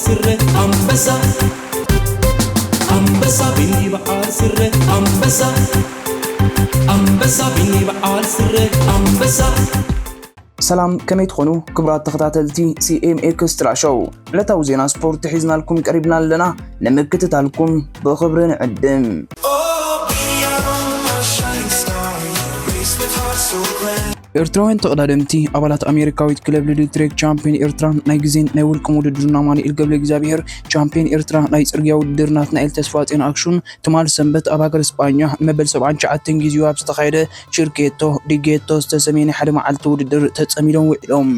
ስረ ኣንበሳ ኣንበሳ ቢኒ በዓል ስረ ኣንበሳ ኣንበሳ ቢኒ በዓል ስረ ኣንበሳ። ሰላም፣ ከመይ ትኾኑ ክቡራት ተኸታተልቲ ሲ ኤም ኤክስትራ ሾው? ዕለታዊ ዜና ስፖርት ሒዝናልኩም ቀሪብና ኣለና፣ ንምክትታልኩም ብኽብሪ ንዕድም። ኤርትራውያን ተቐዳደምቲ ኣባላት ኣሜሪካዊት ክለብ ሊድል ትሬክ ቻምፒዮን ኤርትራ ናይ ግዜን ናይ ውልቅን ውድድርን ኣማኑኤል ገብረ እግዚኣብሔር ቻምፒዮን ኤርትራ ናይ ጽርግያ ውድድር ናትናኤል ተስፋጽዮን ኣክሹን ትማል ሰንበት ኣብ ሃገር ስጳኛ መበል ሰብዓን ትሽዓተን ግዜኡ ኣብ ዝተኻየደ ቺርኬቶ ዲጌቶ ዝተሰመየ ናይ ሓደ መዓልቲ ውድድር ተጸሚዶም ውዒሎም።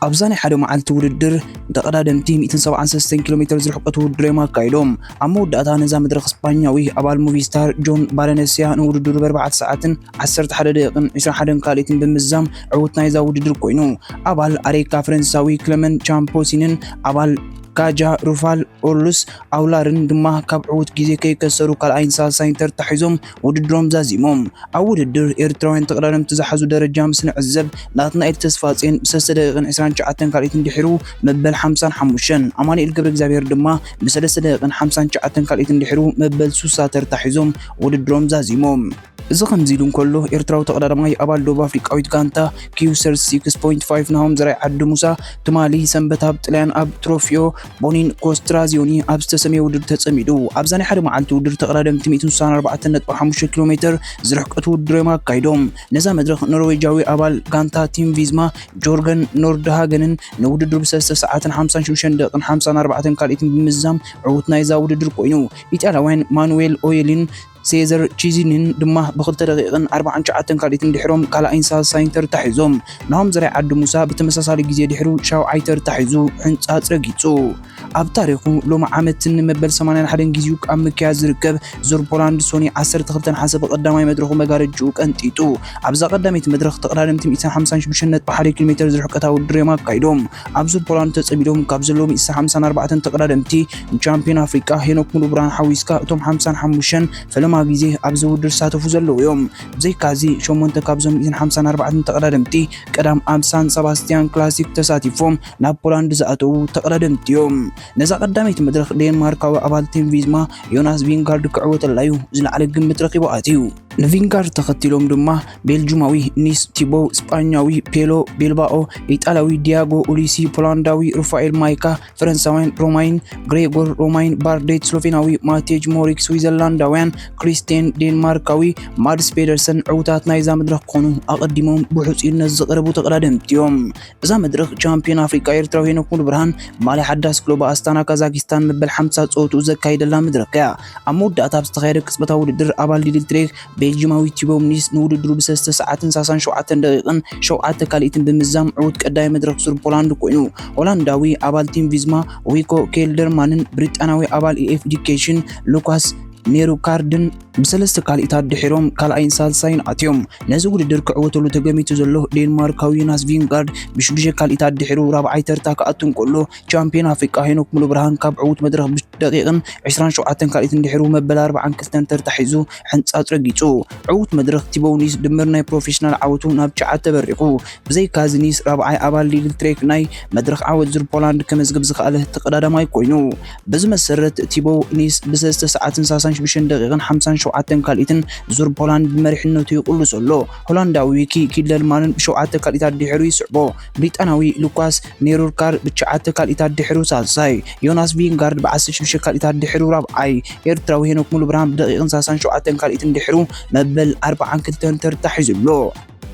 ኣብዛ ናይ ሓደ መዓልቲ ውድድር ተቐዳደምቲ ሚእትን ሰብዓን ሰለስተን ኪሎ ሜትር ዝርሕቀት ውድድር እዮም ኣካይዶም። ኣብ መወዳእታ ነዛ መድረኽ ስጳኛዊ ኣባል ሙቪስታር ጆን ባለነስያ ንውድድሩ ብኣርባዕተ ሰዓትን ዓሰርተ ሓደ ደቂቕን ዕስራን ሓደን ካልኢትን ብምዛም ዕዉት ናይዛ ውድድር ኮይኑ። ኣባል ኣሬካ ፈረንሳዊ ክለመን ቻምፖሲንን ኣባል ካጃ ሩፋል ኦርሉስ ኣውላርን ድማ ካብ ዕዉት ግዜ ከይከሰሩ ካልኣይን ሳልሳይን ተርታ ሒዞም ውድድሮም ዛዚሞም። ኣብ ውድድር ኤርትራውያን ተቐዳደምቲ ዝሓዙ ደረጃ ምስ ንዕዘብ፣ ናትናኤል ተስፋጽዮን ብሰለስተ ደቂቕን ዕስራን ትሽዓተን ካልኢትን ድሒሩ መበል ሓምሳን ሓሙሽተን፣ ኣማኑኤል ገብረ እግዚኣብሔር ድማ ብሰለስተ ደቂቕን ሓምሳን ትሽዓተን ካልኢትን ድሒሩ መበል ሱሳ ተርታ ሒዞም ውድድሮም ዛዚሞም። እዚ ከምዚ ኢሉ እንከሎ፣ ኤርትራዊ ተቐዳዳማይ ኣባል ደቡብ ኣፍሪቃዊት ጋንታ ኪው ሰርቲ ሲክስ ፖይንት ፋይቭ ናሆም ዘርኣይ ዓዲ ሙሳ ትማሊ ሰንበት ኣብ ጥልያን ኣብ ትሮፊዮ ቦኒን ኮስትራዚዮኒ ኣብ ዝተሰመየ ውድድር ተጸሚዱ። ኣብዛ ናይ ሓደ መዓልቲ ውድድር ተቐዳደምቲ ሚእትን ስሳን ኣርባዕተን ነጥቢ ሓሙሽተ ኪሎ ሜትር ዝርሕቀት ውድድር እዮም ኣካይዶም። ነዛ መድረኽ ኖርዌጃዊ ኣባል ጋንታ ቲም ቪዝማ ጆርገን ኖርድሃገንን ንውድድሩ ብሰለስተ ሰዓትን ሓምሳን ሽዱሽተን ደቂቕን ሓምሳን ኣርባዕተን ካልኢትን ብምዝዛም ዕዉት ናይዛ ውድድር ኮይኑ። ኢጣልያውያን ማኑዌል ኦየሊን ሴዘር ቺዚኒን ድማ ብኽልተ ደቂቕን ኣርባዓን ትሽዓተን ካልኢትን ድሒሮም ካልኣይን ሳልሳይን ተርታ ሒዞም። ናሆም ዘርኣይ ዓዲ ሙሳ ብተመሳሳሊ ግዜ ድሒሩ ሻውዓይ ተርታ ሒዙ ሕንጻጽ ረጊጹ። ኣብ ታሪኹ ሎሚ ዓመት ንመበል ሰማንያን ሓደን ግዜኡ ኣብ ምክያድ ዝርከብ ዙር ፖላንድ ሶኒ ዓሰርተ ክልተ ነሓሰ ብቐዳማይ መድረኹ መጋረጅኡ ቀንጢጡ። ኣብዛ ቀዳመይቲ መድረኽ ተቐዳደምቲ ሚእትን ሓምሳን ሽዱሽተን ነጥቢ ሓደ ኪሎ ሜትር ዝርሕቀታ ውድድር እዮም ኣካይዶም። ኣብ ዙር ፖላንድ ተጸሚዶም ካብ ዘለዉ ሚእትን ሓምሳን ኣርባዕተን ተቐዳደምቲ ንቻምፒዮን ኣፍሪቃ ሄኖክ ሙሉብርሃን ሓዊስካ እቶም ሓምሳን ሓሙሽተን ፈለማ ግዜ ኣብዚ ውድድር ዝሳተፉ ዘለዉ እዮም። ብዘይካዚ ሸሞንተ ካብዞም ሚእትን ሓምሳን ኣርባዕተን ተቐዳደምቲ ቀዳም ኣብ ሳን ሰባስቲያን ክላሲክ ተሳቲፎም ናብ ፖላንድ ዝኣተዉ ተቐዳደምቲ እዮም። ነዛ ቀዳመይቲ መድረኽ ዴንማርካዊ ኣባል ቲም ቪዝማ ዮናስ ቪንጋርድ ክዕወተላ እዩ ዝለዓለ ግምት ረኺቡ ኣትዩ። ንቪንጋርድ ተኸቲሎም ድማ ቤልጁማዊ ኒስ ቲቦው፣ ስጳኛዊ ፔሎ ቢልባኦ፣ ኢጣልያዊ ዲያጎ ኡሊሲ፣ ፖላንዳዊ ሩፋኤል ማይካ፣ ፈረንሳውያን ሮማይን ግሬጎር ሮማይን ባርዴት፣ ስሎቬናዊ ማቴጅ ሞሪክ፣ ስዊዘርላንዳውያን ክሪስቴን፣ ዴንማርካዊ ማድስ ፔደርሰን ዕዉታት ናይዛ መድረኽ ክኾኑ ኣቐዲሞም ብሕጹይነት ዝቐረቡ ተቐዳደምቲ እዮም። እዛ መድረኽ ቻምፒዮን ኣፍሪቃ ኤርትራዊ ሄኖክ ሙሉብርሃን ማልያ ሓዳስ ክለቡ ኣስታና ካዛኪስታን መበል ሓምሳ ጸወትኡ ዘካየደላ መድረኽ እያ። ኣብ መወዳእታ ኣብ ዝተኻየደ ቅጽበታዊ ውድድር ኣባል ሊድል ትሬክ ቤልጂማዊ ቲቦ ኒስ ንውድድሩ ብሰለስተ ሰዓትን ሰላሳን ሸውዓተን ደቂቕን ሸውዓተ ካልኢትን ብምዛም ዕዉት ቀዳማይ መድረኽ ዙር ፖላንድ ኮይኑ። ሆላንዳዊ ኣባል ቲም ቪዝማ ዊኮ ኬልደርማንን ብሪጣንያዊ ኣባል ኢኤፍ ኤዱኬሽን ሉካስ ኔሩካርድን ብሰለስተ ካልኢታት ድሒሮም ካልኣይን ሳልሳይን ኣትዮም። ነዚ ውድድር ክዕወተሉ ተገሚቱ ዘሎ ዴንማርካዊ ዮናስ ቪንጋርድ ብሽዱሽተ ካልኢታት ድሒሩ ራብዓይ ተርታ ክኣቱ እንከሎ፣ ቻምፒዮን ኣፍሪቃ ሄኖክ ሙሉብርሃን ካብ ዕዉት መድረኽ ብደቂቕን ዕስራን ሸውዓተን ካልኢትን ድሒሩ መበል ኣርባዓን ክልተን ተርታ ሒዙ ሕንጻጽ ረጊጹ። ዕዉት መድረኽ ቲቦው ኒስ ድምር ናይ ፕሮፌሽናል ዓወቱ ናብ ትሽዓተ በሪቑ። ብዘይካዚ ኒስ ራብዓይ ኣባል ሊድል ትሬክ ናይ መድረኽ ዓወት ዙር ፖላንድ ከመዝግብ ዝኸኣለ ተቐዳዳማይ ኮይኑ። በዚ መሰረት ቲቦው ኒስ ብሰለስተ ሰዓትን ሰላሳን ሽዱሽተን ደቂቕን ሓምሳን ሸውዓተን ካልኢትን ዙር ፖላንድ ብመሪሕነቱ ይቕልሶ ኣሎ። ሆላንዳዊ ዊኪ ኪልደርማንን ብሸውዓተ ካልኢታት ድሒሩ ይስዕቦ። ብሪጣንያዊ ሉካስ ኔሩርካር ብትሽዓተ ካልኢታት ድሒሩ ሳልሳይ፣ ዮናስ ቪንጋርድ ብዓሰርተ ሽዱሽተ ካልኢታት ድሒሩ ራብዓይ፣ ኤርትራዊ ሄኖክ ሙሉብርሃን ብደቂቕን ሰላሳን ሸውዓተን ካልኢትን ድሒሩ መበል ኣርባዓን ክልተን ተርታ ሒዙ ኣሎ።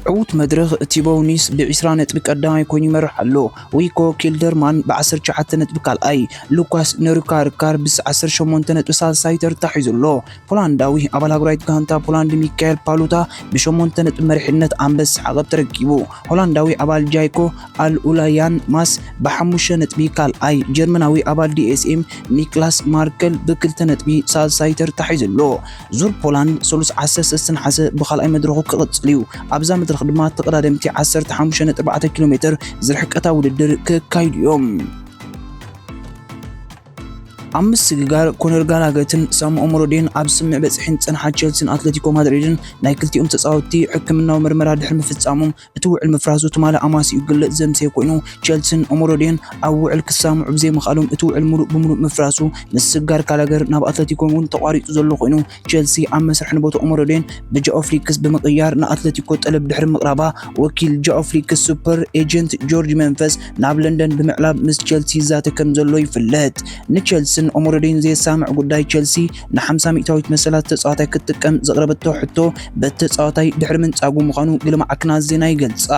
ዕዉት መድረኽ ቲቦው ኒስ ብዕስራ ነጥቢ ቀዳማይ ኮይኑ ይመርሕ ኣሎ። ዊኮ ኪልደርማን ብዓሰርተ ትሽዓተ ነጥቢ ካልኣይ፣ ሉካስ ኔሩካርካር ብዓሰርተ ሸሞንተ ነጥቢ ሳልሳይ ተርታ ሒዙ ኣሎ። ፖላንዳዊ ኣባል ሃገራዊት ጋንታ ፖላንድ ሚካኤል ፓሉታ ብሸሞንተ ነጥቢ መሪሕነት ኣንበሳ ዓቐብ ተረኪቡ። ሆላንዳዊ ኣባል ጃይኮ ኣልኡላያን ማስ ብሓሙሽተ ነጥቢ ካልኣይ፣ ጀርመናዊ ኣባል ዲኤስኤም ኒክላስ ማርከል ብክልተ ነጥቢ ሳልሳይ ተርታ ሒዙ ኣሎ። ዙር ፖላንድ ሰሉስ ዓሰርተ ሰለስተ ነሓሰ ብኻልኣይ መድረኹ ክቕጽል እዩ። ኣብዛ መድረኽ ድማ ተቐዳደምቲ ዓሰርተ ሓሙሽተ ነጥቢ ኣርባዕተ ኪሎ ሜትር ዝርሕቀታ ውድድር ክካይዱ እዮም። ኣብ ምስግጋር ኮነር ጋላገትን ሳም ኦሞሮዴን ኣብ ስምምዕ በጺሐን ዝጸንሓ ቸልሲን ኣትለቲኮ ማድሪድን፣ ናይ ክልቲኦም ተጻወትቲ ሕክምናዊ ምርመራ ድሕሪ ምፍጻሞም፣ እቲ ውዕል ምፍራሱ ትማሊ ኣማሲኡ ክግለጽ ዘምሰየ ኮይኑ፣ ቸልሲን ኦሞሮዴን ኣብ ውዕል ክሳምዑ ብዘይምኽኣሎም፣ እቲ ውዕል ምሉእ ብምሉእ ምፍራሱ፣ ምስግጋር ጋላገር ናብ ኣትለቲኮ እውን ተቋሪጹ ዘሎ ኮይኑ፣ ቸልሲ ኣብ መስርሕ ንቦታ ኦሞሮዴን ብጃኦ ፍሊክስ ብምቕያር ንኣትለቲኮ ጠለብ ድሕሪ ምቕራባ፣ ወኪል ጃኦ ፍሊክስ ሱፐር ኤጀንት ጆርጅ መንፈስ ናብ ለንደን ብምዕላብ ምስ ቸልሲ ይዛተ ከም ዘሎ ይፍለጥ። ንቸልስን ኦሞሮዴን ዘየሳምዕ ጉዳይ፣ ቸልሲ ንሓምሳ ሚእታዊት መሰላት ተጻዋታይ ክትጥቀም ዘቕረበቶ ሕቶ፣ በቲ ተጻዋታይ ድሕሪ ምንጻጉ ምዃኑ ግልማዕ ክናት ዜና ይገልጻ።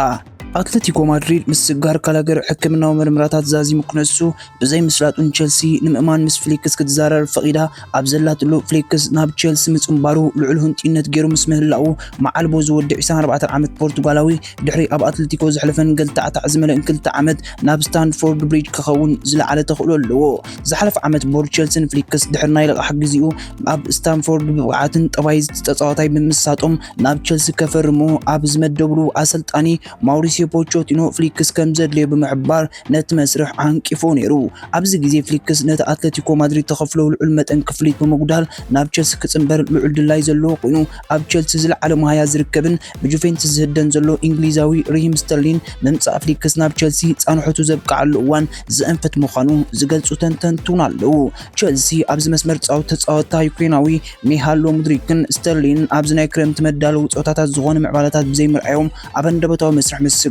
ኣትለቲኮ ማድሪድ ምስግጋር ጋላገር ሕክምናዊ ምርመራታት ዛዚሙ ክነሱ ብዘይ ምስላጡን፣ ቸልሲ ንምእማን ምስ ፍሊክስ ክትዛረብ ፈቒዳ ኣብ ዘላትሉ፣ ፍሊክስ ናብ ቸልሲ ምጽንባሩ ልዑል ህንጡይነት ገይሩ ምስ ምህላዉ፣ መዓልቦ ዝወድዕ ዕስራን ኣርባዕተን ዓመት ፖርቱጋላዊ ድሕሪ ኣብ ኣትለቲኮ ዘሕለፈን ገልታዕታዕ ዝመልአን ክልተ ዓመት፣ ናብ ስታንፎርድ ብሪጅ ክኸውን ዝለዓለ ተኽእሎ ኣለዎ። ዝሓለፈ ዓመት ቦርድ ቸልሲን ፍሊክስ ድሕሪ ናይ ልቓሕ ግዜኡ ኣብ ስታንፎርድ ብብቕዓትን ጠባይ ተጻዋታይ ብምምሳጦም ናብ ቸልሲ ከፈርሙ ኣብ ዝመደብሉ፣ ኣሰልጣኒ ማውሪሲዮ ፖቾቲኖ ፍሊክስ ከም ዘድልዮ ብምሕባር ነቲ መስርሕ ዓንቂፎ ነይሩ። ኣብዚ ግዜ ፍሊክስ ነቲ ኣትለቲኮ ማድሪድ ተኸፍሎ ልዑል መጠን ክፍሊት ብምጉዳል ናብ ቸልሲ ክጽንበር ልዑል ድላይ ዘለዎ ኮይኑ፣ ኣብ ቸልሲ ዝለዓለ መሃያ ዝርከብን ብጁቬንትስ ዝህደን ዘሎ እንግሊዛዊ ሪሂም ስተርሊን ምምጻእ ፍሊክስ ናብ ቸልሲ ጻንሖቱ ዘብቅዓሉ እዋን ዘእንፍት ምዃኑ ዝገልጹ ተንተንቱን ኣለዉ። ቸልሲ ኣብዚ መስመር ጻውቲ ተጻወትታ ዩክሬናዊ ሚሃሎ ሙድሪክን ስተርሊን ኣብዚ ናይ ክረምቲ መዳለዊ ጸወታታት ዝኾነ ምዕባለታት ብዘይምርኣዮም፣ ኣብ ኣንደበታዊ መስርሕ ምስግጋር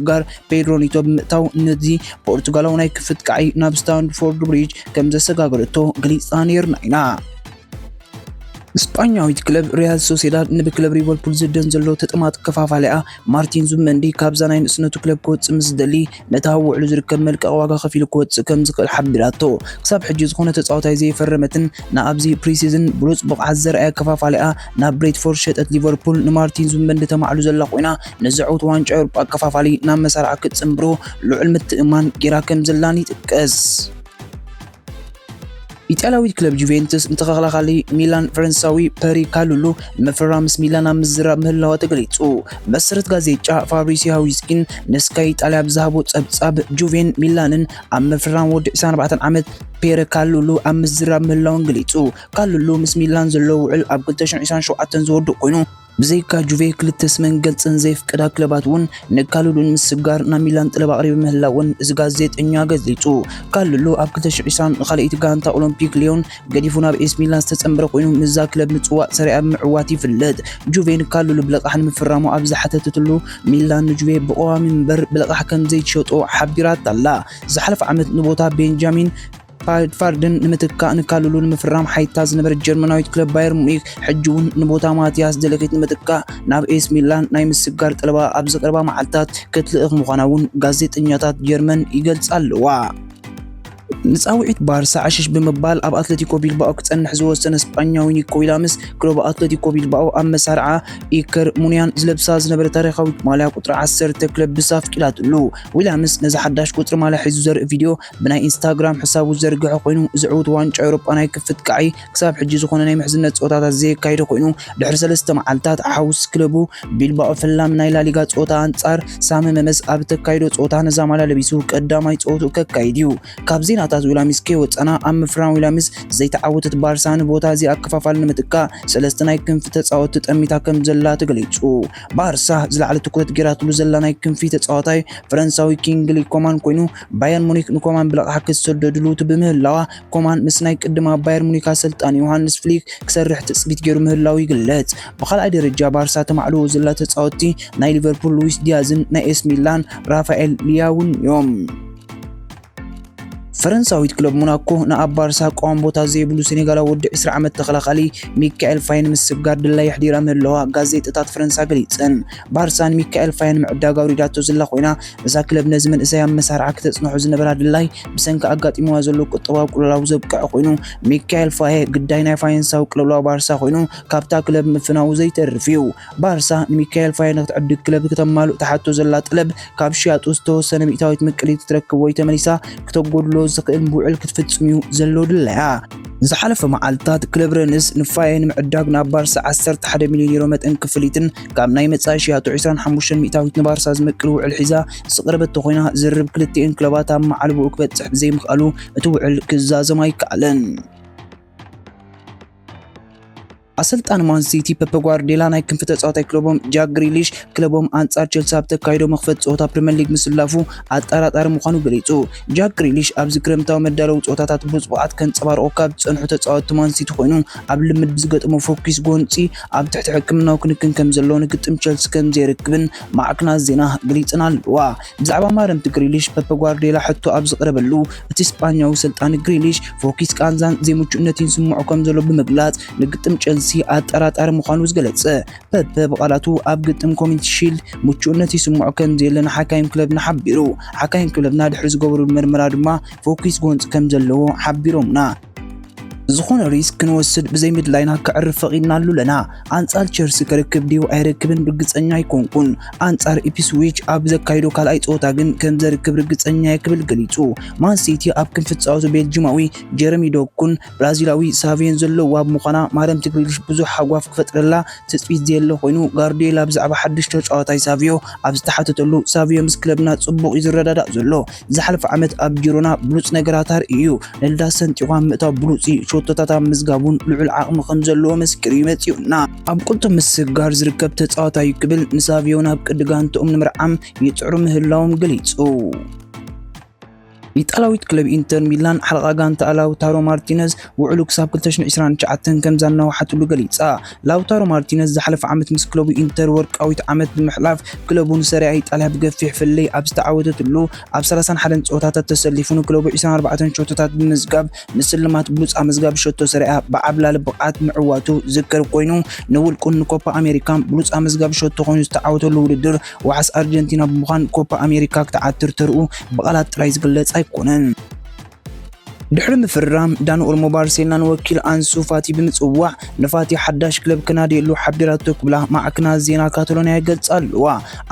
ፔድሮ ኒቶ ብምእታው፣ ነዚ ፖርቱጋላዊ ናይ ክፍት ቃዒ ናብ ስታንፎርድ ብሪጅ ከም ዘሰጋገረቶ ገሊጽና ነይርና ኢና። ስጳኛዊት ክለብ ሪያል ሶሴዳድ ንብክለብ ሊቨርፑል ዝደን ዘሎ ተጠማጢ ከፋፋሊኣ ማርቲን ዙቢመንዲ ካብዛ ናይ ንእስነቱ ክለብ ክወጽእ ምስ ዝደሊ፣ ነቲ ኣብ ውዕሉ ዝርከብ መልቀቕ ዋጋ ከፊሉ ክወጽእ ከም ዝኽእል ሓቢራቶ። ክሳብ ሕጂ ዝኾነ ተጻዋታይ ዘይፈረመትን ንኣብዚ ፕሪሲዝን ብሉጽ ብቕዓት ዘርኣየ ከፋፋሊኣ ናብ ብሬትፎርድ ሸጠት ሊቨርፑል ንማርቲን ዙቢመንዲ ተማዕሉ ዘላ ኮይና፣ ንዝዕውት ዋንጫ ኤውሮጳ ከፋፋሊ ናብ መሳርዓ ክትጽንብሮ ልዑል ምትእምማን ጌራ ከም ዘላን ይጥቀስ። ኢጣልያዊት ክለብ ጁቬንቱስ ንተኸላኻሊ ሚላን ፈረንሳዊ ፐሪ ካሉሉ ንምፍራም ምስ ሚላን ኣብ ምዝራብ ምህላዋ ተገሊጹ። መሰረት ጋዜጣ ፋብሪሲዮ ሃዊስኪን ንስካይ ኢጣልያ ብዝሃቦ ጸብጻብ፣ ጁቬን ሚላንን ኣብ ምፍራም ወዲ ዕስራን ኣርባዕተን ዓመት ፔረ ካሉሉ ኣብ ምዝራብ ምህላውን ገሊጹ። ካሉሉ ምስ ሚላን ዘለዎ ውዕል ኣብ ክልተ ሽሕን ዕስራን ሸውዓተን ዝወድእ ኮይኑ፣ ብዘይካ ጁቬ ክልተ ስመን ገልጽን ዘየፍቀዳ ክለባት እውን ንካሉሉ ንምስግጋር ናብ ሚላን ጠለብ ኣቕሪቡ ምህላውን እዚ ጋዜጠኛ ገሊጹ። ካሉሉ ኣብ ክልተ ሽሕን ዕስራን ንኻልኣይቲ ጋንታ ኦሎምፒክ ሊዮን ገዲፉ ናብ ኤስ ሚላን ዝተጸንበረ ኮይኑ፣ ምስዛ ክለብ ምጽዋዕ ሰሪኣ ብምዕዋት ይፍለጥ። ጁቬ ንካሉሉ ብልቓሕ ንምፍራሙ ኣብ ዝሓተተትሉ፣ ሚላን ንጁቬ ብቐዋሚ እምበር ብልቓሕ ከም ዘይትሸጦ ሓቢራታ ኣላ። ዝሓለፈ ዓመት ንቦታ ቤንጃሚን ፓድፋርድን ንምትካእ ንካሉሉ ንምፍራም ሓይታ ዝነበረት ጀርመናዊት ክለብ ባየር ሙኒክ፣ ሕጂ እውን ንቦታ ማቲያስ ደለኬት ንምትካእ ናብ ኤስ ሚላን ናይ ምስግጋር ጠለባ ኣብ ዝቐርባ መዓልታት ክትልእኽ ምዃና እውን ጋዜጠኛታት ጀርመን ይገልጻ ኣለዋ። ንጻውዒት ባርሳ ዕሽሽ ብምባል ኣብ ኣትለቲኮ ቢልባኦ ክጸንሕ ዝወሰነ ስጳኛዊ ኒኮ ዊላምስ፣ ክለቡ ኣትለቲኮ ቢልባኦ ኣብ መሳርዓ ኢከር ሙንያን ዝለብሳ ዝነበረ ታሪኻዊት ማልያ ቁጽሪ ዓሰርተ ክለብስ ኣፍቂዳትሉ። ዊላምስ ነዚ ሓዳሽ ቁጽሪ ማልያ ሒዙ ዘርኢ ቪድዮ ብናይ ኢንስታግራም ሕሳቡ ዝዘርግሐ ኮይኑ፣ ዝዕውት ዋንጫ ኤውሮጳ ናይ ክፍት ቃዒ ክሳብ ሕጂ ዝኾነ ናይ ምሕዝነት ጸወታታት ዘየካየደ ኮይኑ፣ ድሕሪ ሰለስተ መዓልታት ሓውስ ክለቡ ቢልባኦ ፈላሚ ናይ ላሊጋ ጸወታ ኣንጻር ሳሚ መመስ ኣብ ተካይዶ ጸወታ ነዛ ማልያ ለቢሱ ቀዳማይ ጸወትኡ ከካይድ እዩ። ካብ ዜናታት ዊላሚስ ከይወጻና፣ ኣብ ምፍራም ዊላሚስ ዘይተዓወተት ባርሳ ንቦታ እዚ ኣከፋፋሊ ንምትካእ ሰለስተ ናይ ክንፊ ተጻወትቲ ጠሚታ ከም ዘላ ተገሊጹ። ባርሳ ዝለዓለ ትኩረት ጌራትሉ ዘላ ናይ ክንፊ ተጻዋታይ ፈረንሳዊ ኪንግሊ ኮማን ኮይኑ፣ ባየር ሙኒክ ንኮማን ብልቓሕ ክትሰደድሉ ትብምህላዋ፣ ኮማን ምስ ናይ ቅድም ኣብ ባየር ሙኒክ ኣሰልጣኒ ዮሃንስ ፍሊክ ክሰርሕ ትጽቢት ገይሩ ምህላዉ ይግለጽ። ብኻልኣይ ደረጃ ባርሳ ተማዕልዎ ዘላ ተጻወትቲ ናይ ሊቨርፑል ሉዊስ ዲያዝን ናይ ኤስ ሚላን ራፋኤል ሊያውን እዮም። ፈረንሳዊት ክለብ ሞናኮ ንኣብ ባርሳ ቀዋሚ ቦታ ዘይብሉ ሴኔጋላዊ ወዲ ዕስራ ዓመት ተኸላኻሊ ሚካኤል ፋይን ምስግጋር ድላይ ኣሕዲራ ምህላዋ ጋዜጣታት ፈረንሳ ገሊጸን። ባርሳ ንሚካኤል ፋይን ምዕዳግ ኣውሪዳቶ ዘላ ኮይና፣ እዛ ክለብ ነዚ መንእሰይ ኣብ መሳርዓ ክተጽንሖ ዝነበራ ድላይ ብሰንኪ ኣጋጢምዋ ዘሎ ቁጠባዊ ቅልውላው ዘብቅዐ ኮይኑ፣ ሚካኤል ፋየ ግዳይ ናይ ፋይናንሳዊ ቅልውላው ባርሳ ኮይኑ ካብታ ክለብ ምፍናዉ ዘይተርፍ እዩ። ባርሳ ንሚካኤል ፋየ ንክትዕድግ ክለብ ክተማልእ ትሓቶ ዘላ ጠለብ ካብ ሽያጡ ዝተወሰነ ሚእታዊት ምቅሊት ክትረክብ ወይ ተመሊሳ ክተጎድሎ ዝኽእል ውዕል ክትፍጽም እዩ ዘሎ ድላያ። ዝሓለፈ መዓልታት ክለብ ረንስ ንፋየ ንምዕዳግ ናብ ባርሳ ዓሰርተ ሓደ ሚልዮን ዩሮ መጠን ክፍሊትን ካብ ናይ መጻኢ ሽያጡ ዕስራን ሓሙሽተን ሚእታዊት ንባርሳ ዝመቅል ውዕል ሒዛ ዝቐረበቶ ኮይና፣ ዝርርብ ክልቲኤን ክለባት ኣብ መዓልቦኡ ክበጽሕ ብዘይምኽኣሉ እቲ ውዕል ክዛዘም ኣይከኣለን። ኣሰልጣኒ ማን ሲቲ ፔፕ ጓርዲዮላ ናይ ክንፊ ተጻዋታይ ክለቦም ጃክ ግሪሊሽ ክለቦም ኣንጻር ቸልሲ ኣብ ተካይዶ መኽፈቲ ጸወታ ፕሪምየር ሊግ ምስላፉ ኣጠራጣሪ ምዃኑ ገሊጹ። ጃክ ግሪሊሽ ኣብዚ ክረምታዊ መዳለዊ ጸወታታት ብሉጽ ብቕዓት ከንጸባርቑ ካብ ዝጸንሑ ተጻወትቲ ማን ሲቲ ኮይኑ ኣብ ልምድ ብዝገጠሞ ፈኲስ ጎንጺ ኣብ ትሕቲ ሕክምናዊ ክንክን ከም ዘሎ ንግጥም ቸልሲ ከም ዘይርክብን ማዕክናት ዜና ገሊጸን ኣለዋ። ብዛዕባ ማረምቲ ግሪሊሽ ፔፕ ጓርዲዮላ ሕቶ ኣብ ዝቐረበሉ እቲ ስጳኛዊ ሰልጣኒ ግሪሊሽ ፈኲስ ቃንዛን ዘይምቹእነትን ይስምዖ ከም ዘሎ ብምግላጽ ንግጥም ቸልሲ ኣጠራጣሪ ምዃኑ ዝገለጸ ፐፐ ብቓላቱ ኣብ ግጥም ኮሚኒቲ ሺልድ ምቹእነት ይስምዖ ከም ዘየለ ንሓካይም ክለብና ሓቢሩ። ሓካይም ክለብና ድሕሪ ዝገበሩ ምርመራ ድማ ፈኲስ ጎንፂ ከም ዘለዎ ሓቢሮምና። ዝኾነ ሪስክ ክንወስድ ብዘይ ምድላይና ከዕርፍ ፈቒድናሉ ኣለና። ኣንጻር ቸልሲ ከርክብ ድዩ ኣይረክብን ርግጸኛ ኣይኮንኩን። ኣንጻር ኢፕስዊች ኣብ ዘካይዶ ካልኣይ ጸወታ ግን ከም ዘርክብ ርግጸኛ እየ ክብል ገሊጹ። ማን ሲቲ ኣብ ክንፊ ዝጻወቱ ቤልጂማዊ ጀረሚ ዶኩን ብራዚላዊ ሳቪዮን ዘለዋ ብምዃና ማረምቲ ግሪሊሽ ብዙሕ ሃጓፍ ክፈጥረላ ትጽቢት ዘየለ ኮይኑ፣ ጋርዲዮላ ብዛዕባ ሓድሽ ተጻዋታይ ሳቪዮ ኣብ ዝተሓተተሉ፣ ሳቪዮ ምስ ክለብና ጽቡቕ እዩ ዝረዳዳእ ዘሎ። ዝሓለፈ ዓመት ኣብ ጂሮና ብሉጽ ነገራት ኣርእዩ እዩ። ንልዳት ሰንጢቑ ኣብ ምእታው ብሉጽ እዩ። ሸቶታት ኣብ ምዝጋብ እውን ልዑል ዓቕሚ ከም ዘለዎ መስኪሩ እዩ መጺኡና። ኣብ ቅልጡፍ ምስግጋር ዝርከብ ተጻዋታይ እዩ ክብል ንሳቪዮ ናብ ቅዲ ጋንትኦም ንምርዓም ይጽዕሩ ምህላዎም ገሊጹ። ኢጣልያዊት ክለብ ኢንተር ሚላን ሓለቓ ጋንታኣ ላውታሮ ማርቲነዝ ውዕሉ ክሳብ ክልተ ሽሕን ዕስራን ትሽዓተን ከም ዘናውሓትሉ ገሊጻ። ላውታሮ ማርቲነዝ ዝሓለፈ ዓመት ምስ ክለቡ ኢንተር ወርቃዊት ዓመት ብምሕላፍ ክለቡ ንሰሪያ ኢጣልያ ብገፊሕ ፍልልይ ኣብ ዝተዓወተትሉ ኣብ ሰላሳን ሓደን ጸወታታት ተሰሊፉ ንክለቡ ዕስራን ኣርባዕተን ሸቶታት ብምምዝጋብ ንስልማት ብሉጽ ኣመዝጋቢ ሸቶ ሰሪያ ብዓብላሊ ብቕዓት ምዕዋቱ ዝዝከር ኮይኑ ንውልቁን ንኮፓ ኣሜሪካን ብሉጽ ኣመዝጋቢ ሸቶ ኮይኑ ዝተዓወተሉ ውድድር ዋሕስ ኣርጀንቲና ብምዃን ኮፓ ኣሜሪካ ክትዓትር ተርኡ ብቓላት ጥራይ ዝግለጽ ኣይኮነን። ድሕሪ ምፍርራም ዳኒ ኦልሞ ባርሴሎና ንወኪል ኣንሱ ፋቲ ብምጽዋዕ ንፋቲ ሓዳሽ ክለብ ከናድየሉ ሓቢራቶ ክብላ ማዕክናት ዜና ካታሎንያ ይገልጻ ኣለዋ።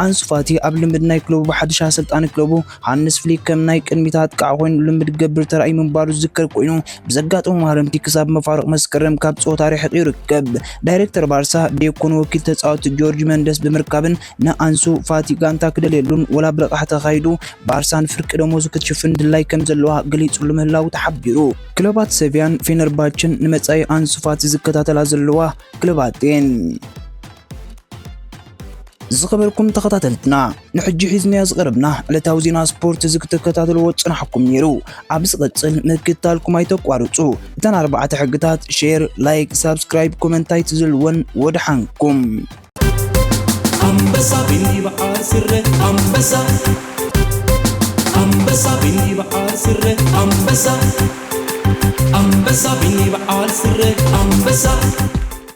ኣንሱ ፋቲ ኣብ ልምድ ናይ ክለቡ ብሓድሽ ኣሰልጣኒ ክለቡ ሃንስ ፍሊክ ከም ናይ ቅድሚት ኣጥቃዕ ኮይኑ ልምድ ክገብር ተራእዩ ምንባሩ ዝዝከር ኮይኑ ብዘጋጠሙ ማህረምቲ ክሳብ መፋርቕ መስከረም ካብ ጸወታ ርሒቑ ይርከብ። ዳይሬክተር ባርሳ ዴኮ ንወኪል ተጻወቲ ጆርጅ መንደስ ብምርካብን ንኣንሱ ፋቲ ጋንታ ክደልየሉን ወላ ብረቕሓ ተኻይዱ ባርሳን ፍርቂ ደሞዙ ክትሽፍን ድላይ ከም ዘለዋ ገሊጹሉ ምህላዉ ተሓቢሩ። ክለባት ሰቪያን ፌነርባችን ንመጻኢ ኣንሱ ፋቲ ዝከታተላ ዘለዋ ክለባት እየን። ዝኸበርኩም ተኸታተልትና ንሕጂ ሒዝናዮ ዝቐረብና ዕለታዊ ዜና ስፖርት እዚ ክትከታተልዎ ዝጸናሕኩም ነይሩ። ኣብ ዝቐጽል ምክትታልኩም ኣይተቋርጹ። እተን ኣርባዕተ ሕግታት ሼር፣ ላይክ፣ ሳብስክራይብ፣ ኮመንት ኣይትዝልወን። ወደሓንኩም። ኣንበሳ ቢኒ በዓል ስረ ኣንበሳ ኣንበሳ ቢኒ በዓል ስረ ኣንበሳ ኣንበሳ ቢኒ በዓል ስረ ኣንበሳ